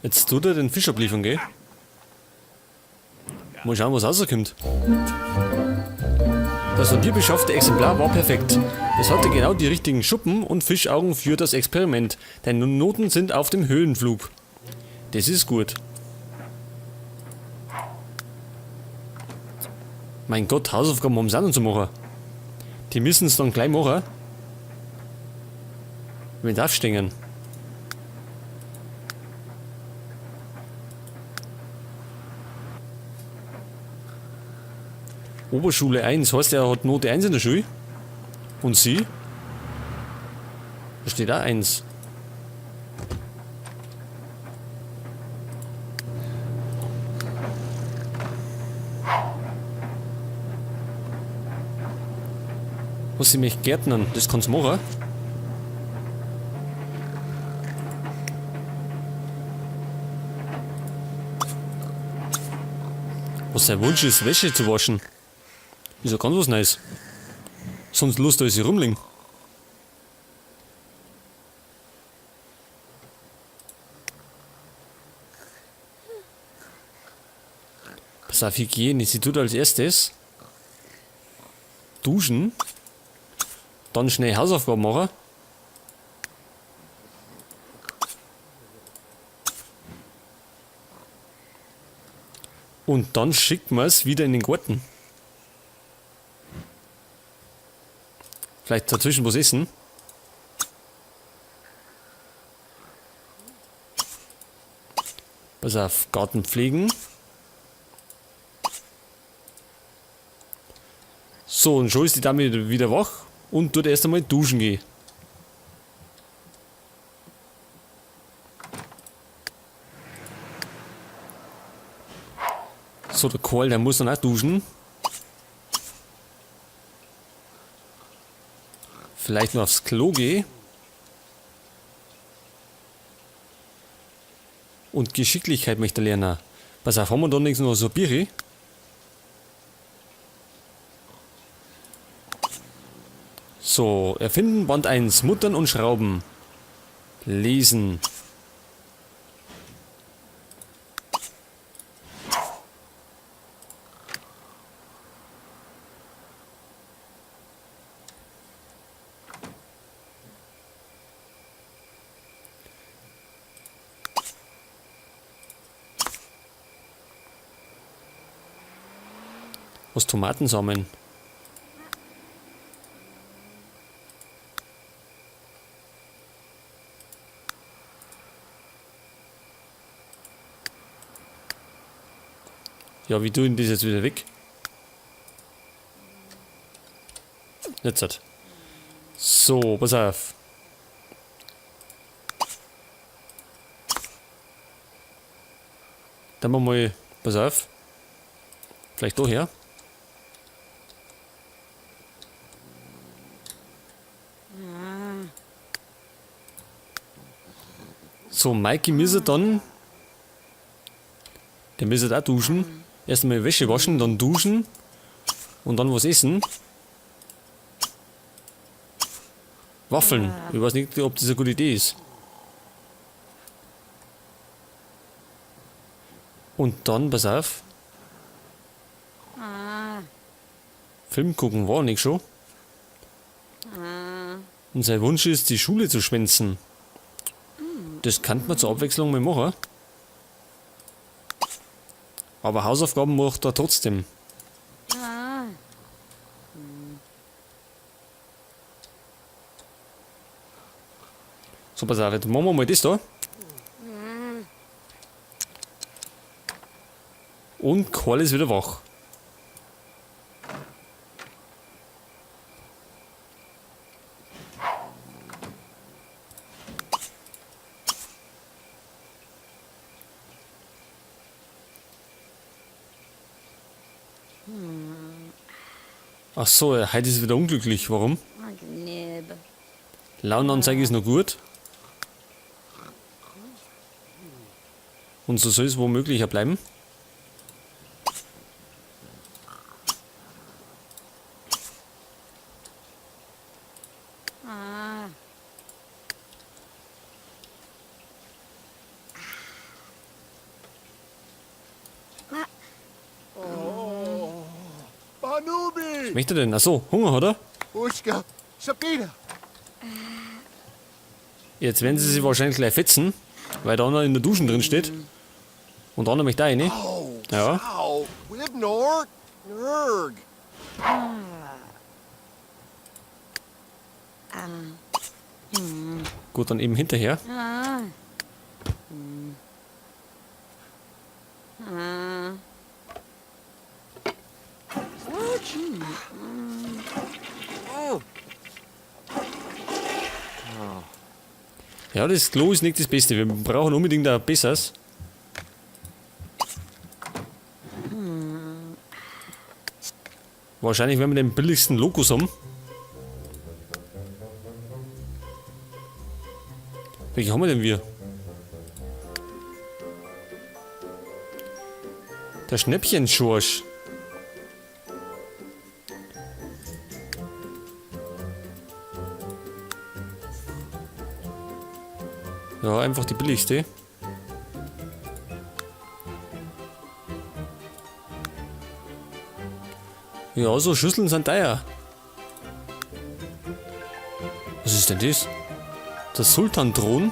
Jetzt tut er den Fisch abliefern, gell? Mal schauen, was rauskommt. Das von dir beschaffte Exemplar war perfekt. Es hatte genau die richtigen Schuppen und Fischaugen für das Experiment. Deine Noten sind auf dem Höhenflug. Das ist gut. Mein Gott, Hausaufgaben haben sie auch noch zu machen. Die müssen es dann gleich machen. Wenn sie aufstehen. Oberschule 1, heißt er hat Note 1 in der Schule. Und sie? Da steht auch 1. Was sie mich Gärtnern, das kannst du machen. Was sein Wunsch ist, Wäsche zu waschen. Ist ja ganz was Neues. Sonst Lust, als ich rumliegen. Pass auf, Hygiene. Sie tut als erstes duschen. Dann schnell Hausaufgaben machen. Und dann schickt man es wieder in den Garten. Vielleicht dazwischen was essen. Pass auf, Garten pflegen. So, und schon ist die Dame wieder wach und tut erst einmal duschen gehen. So, der Karl, der muss dann auch duschen. Vielleicht noch aufs Klo gehen. Und Geschicklichkeit möchte er lernen. Pass auf, haben wir da nichts noch so Biere? So, erfinden Band 1, Muttern und Schrauben. Lesen. Was Tomatensamen? Ja, wie tun das jetzt wieder weg? Jetzt hat. So, pass auf. Dann machen wir mal, pass auf. Vielleicht da her. So, Mikey müsse dann. Der müsse auch duschen. Erst einmal Wäsche waschen, dann duschen. Und dann was essen. Waffeln. Ich weiß nicht, ob das eine gute Idee ist. Und dann, pass auf. Film gucken war nicht schon. Und sein Wunsch ist, die Schule zu schwänzen. Das kann man zur Abwechslung mal machen. Aber Hausaufgaben macht er trotzdem. So, pass auf, jetzt machen wir mal das da. Und Karl ist wieder wach. Ach so, heute ist wieder unglücklich. Warum? Launenanzeige ist noch gut. Und so soll es womöglich auch bleiben. Was möchte er denn? Achso, Hunger, oder? Jetzt werden sie sich wahrscheinlich gleich fetzen, weil da einer in der Dusche drin steht. Und der andere möchte auch rein. Ja. Gut, dann eben hinterher. Ja, das Klo ist nicht das Beste. Wir brauchen unbedingt ein besseres. Wahrscheinlich werden wir den billigsten Lokus haben. Welche haben wir denn wir? Der Schnäppchenschorsch. Ja, einfach die billigste. Ja, so Schüsseln sind teuer. Was ist denn das? Der Sultan-Thron?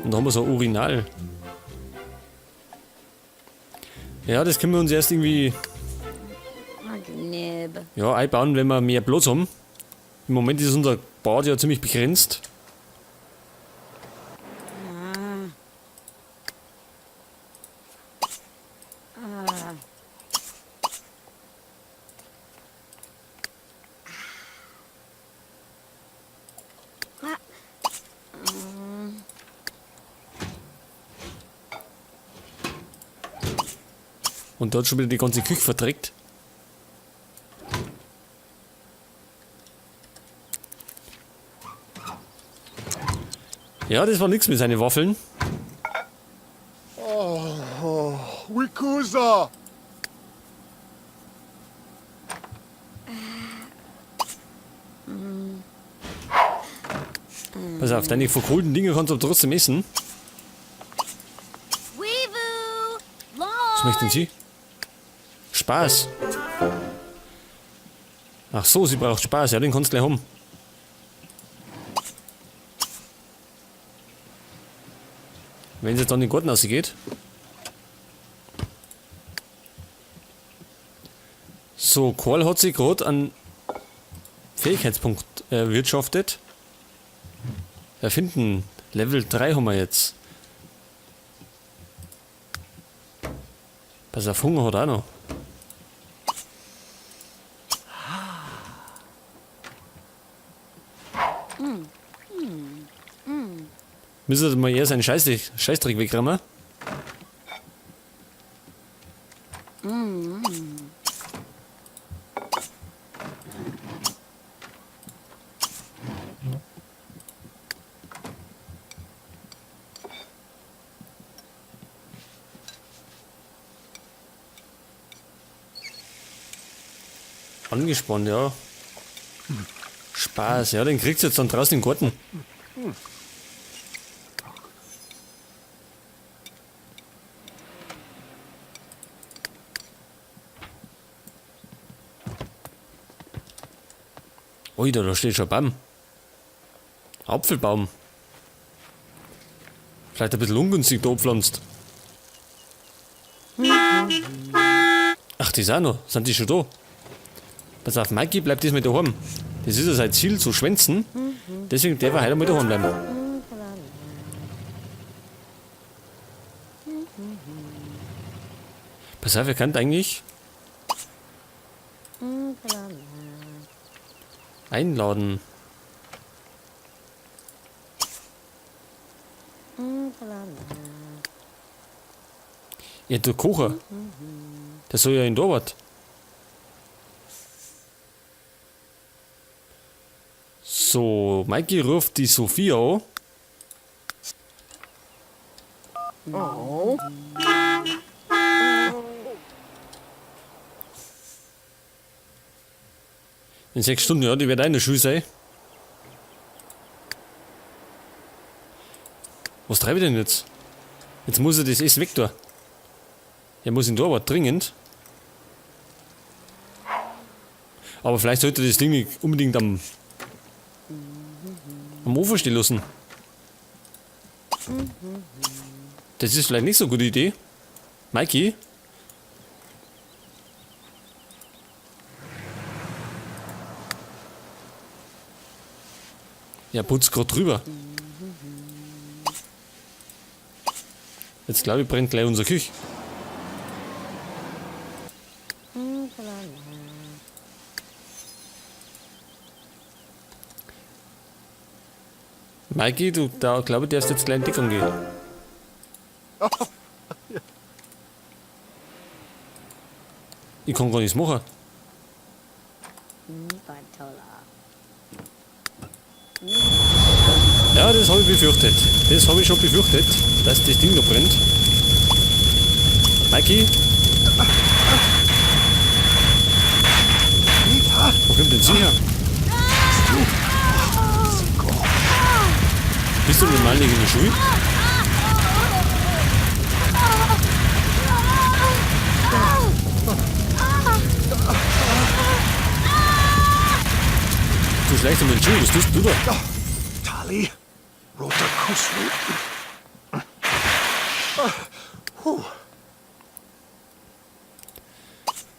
Und da haben wir so ein Urinal. Ja, das können wir uns erst irgendwie, ja, einbauen, wenn wir mehr Platz haben. Im Moment ist unser Bad ja ziemlich begrenzt. Und da hat schon wieder die ganze Küche verdreckt. Ja, das war nix mit seinen Waffeln. Oh, Wikusa! Pass auf, deine verkohlten Dinge kannst du aber trotzdem essen. Was möchten Sie? Spaß. Ach so, sie braucht Spaß. Ja, den kannst du gleich haben. Wenn sie dann in den Garten rausgeht. So, Karl hat sich gerade einen Fähigkeitspunkt erwirtschaftet. Erfinden. Level 3 haben wir jetzt. Pass auf, Hunger hat er auch noch. Müssen wir mal eher seinen Scheißdreck wegräumen? Angespannt, ja. Spaß, ja, den kriegst du jetzt dann draußen im Garten. Ui, da steht schon ein Baum. Apfelbaum. Vielleicht ein bisschen ungünstig da pflanzt. Ach, die sind auch noch. Sind die schon da? Pass auf, Mikey bleibt diesmal daheim. Das ist ja sein Ziel, zu schwänzen. Deswegen darf er heute mal daheim bleiben. Pass auf, ihr könnt eigentlich einladen. Ja, der Kocher. Der soll ja in Torwart. So, Mikey ruft die Sophia an. Oh. In 6 Stunden, ja, die wird auch in der Schule sein. Was treibe ich denn jetzt? Jetzt muss er das Essen weg tun. Er muss in den Torwart, dringend. Aber vielleicht sollte das Ding nicht unbedingt am Ofen stehen lassen. Das ist vielleicht nicht so eine gute Idee. Mikey? Ja, putzt grad drüber. Jetzt glaube ich, brennt gleich unser Küche. Mikey, du, da glaube ich, darfst jetzt gleich in Deckung gehen. Ich kann gar nichts machen. Ja, das habe ich befürchtet. Das habe ich schon befürchtet, dass das Ding da brennt. Mikey? Wo kommt denn sie her? Bist du normal nicht in der Schule? Du schleichst um den Schuh, was tust du da? Tali, Rota Kusru.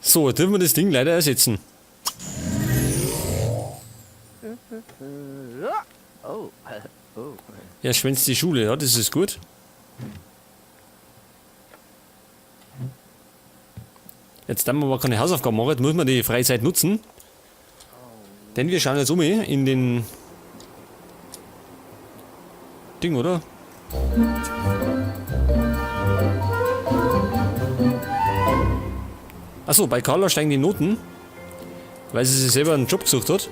So, jetzt dürfen wir das Ding leider ersetzen. Ja, schwänzt die Schule, ja, das ist gut. Jetzt darf man aber keine Hausaufgaben machen, jetzt muss man die Freizeit nutzen. Denn wir schauen jetzt um in den Ding, oder? Achso, bei Carla steigen die Noten, weil sie sich selber einen Job gesucht hat.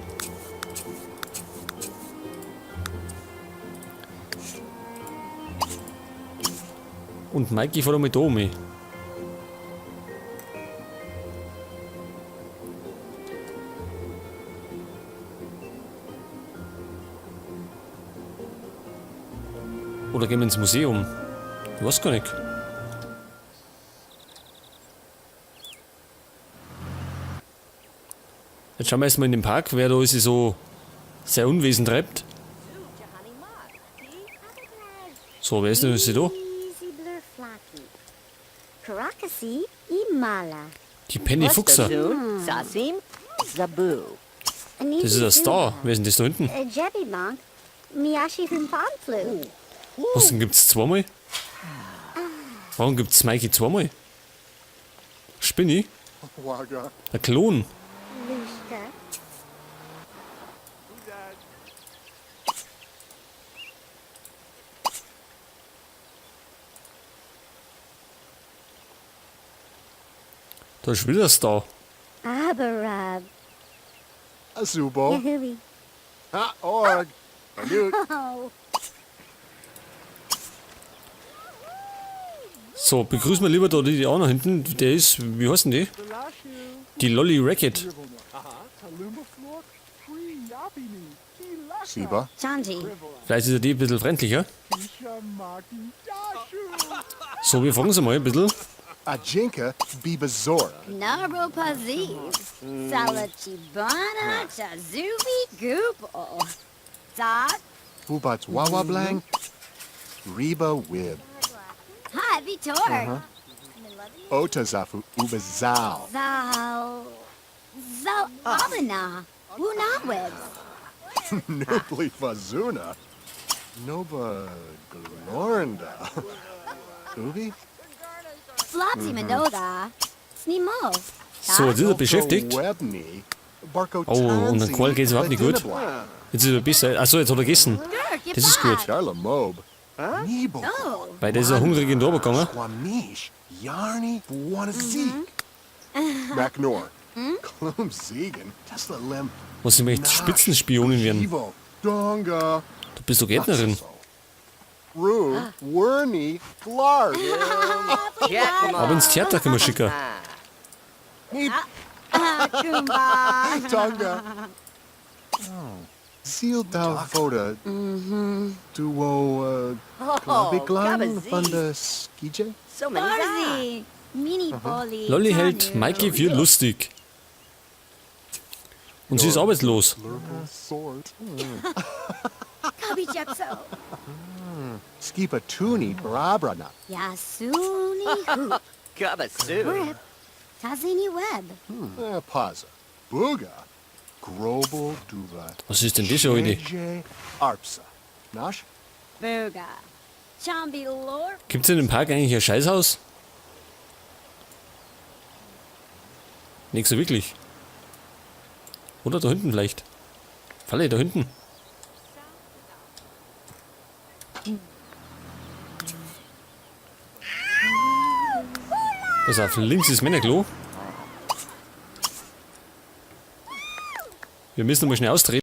Und Mikey fährt mit da um. Oder gehen wir ins Museum? Ich weiß gar nicht. Jetzt schauen wir erstmal in den Park, wer da ist, so sehr Unwesen treibt. So, wer ist denn jetzt da? Die Penny Fuchser. Das ist ein Star. Wer ist denn das da hinten? Was denn, gibt's zweimal? Warum gibt's Mikey zweimal? Spinni? Ein Klon. Da ist wieder ein Star. Abarab. Azubo. Yahubi. Ha, Org. Newt. Oh. So, begrüßen wir lieber da die auch noch hinten. Der ist, wie heißt denn die? Die Lolly Racket. Siba. Janji. Vielleicht ist er die ein bisschen freundlicher. So, wir fragen sie mal ein bisschen. Ajinka Bibazor. Naropaziv. Salachibana Chazubi Goople. Dot. Bubat Wawablang. Reba Wib. Hi, Vitor. Otazafu Ubazal. Zal. Zal Abana. Wunawebs. Nubli Fazuna. Nova Gloranda. Ubi? Flopsy Madoda. Snimo. So, jetzt ist er beschäftigt. Webni. Barko Oh, und dem Kohl geht's überhaupt nicht gut. Jetzt ist er besser. Achso, jetzt hat er gegessen. Das ist gut. Charla Mob. Nebo. Oh. Weil der ist ja hungrig in den Dorf gegangen. Squamish. Yarni. Buonazik. Macnor. Klum Ziegen. Tesla Lim. Was sie möchte Spitzenspionin werden. Evo. Donga. Du bist doch Gärtnerin. Rue. Wernie. Glark. Aber ins Theater können wir schicken. Kumba. Tonga. Seal Dalfoda. Duo Klabiklan Kabazi. van de Skije? So many. Barzi. Mini Boli. Lolli hält Maike für lustig. Und sie ist arbeitslos. Lurble sort. Kabi Jepso. Skipa tuni brabrana. Yasuni Hoop. Kabasoo. Rip. Tazini Web. Paza. Booga. Grobel duva. Was ist denn das schon heute? JJ Arpsa. Nash? Booga. Chambi Lor. Gibt's in dem Park eigentlich ein Scheißhaus? Nicht so wirklich. Oder da hinten vielleicht. Falle, da hinten. Pass auf, links ist Männerklo. Wir müssen mal schnell austreten.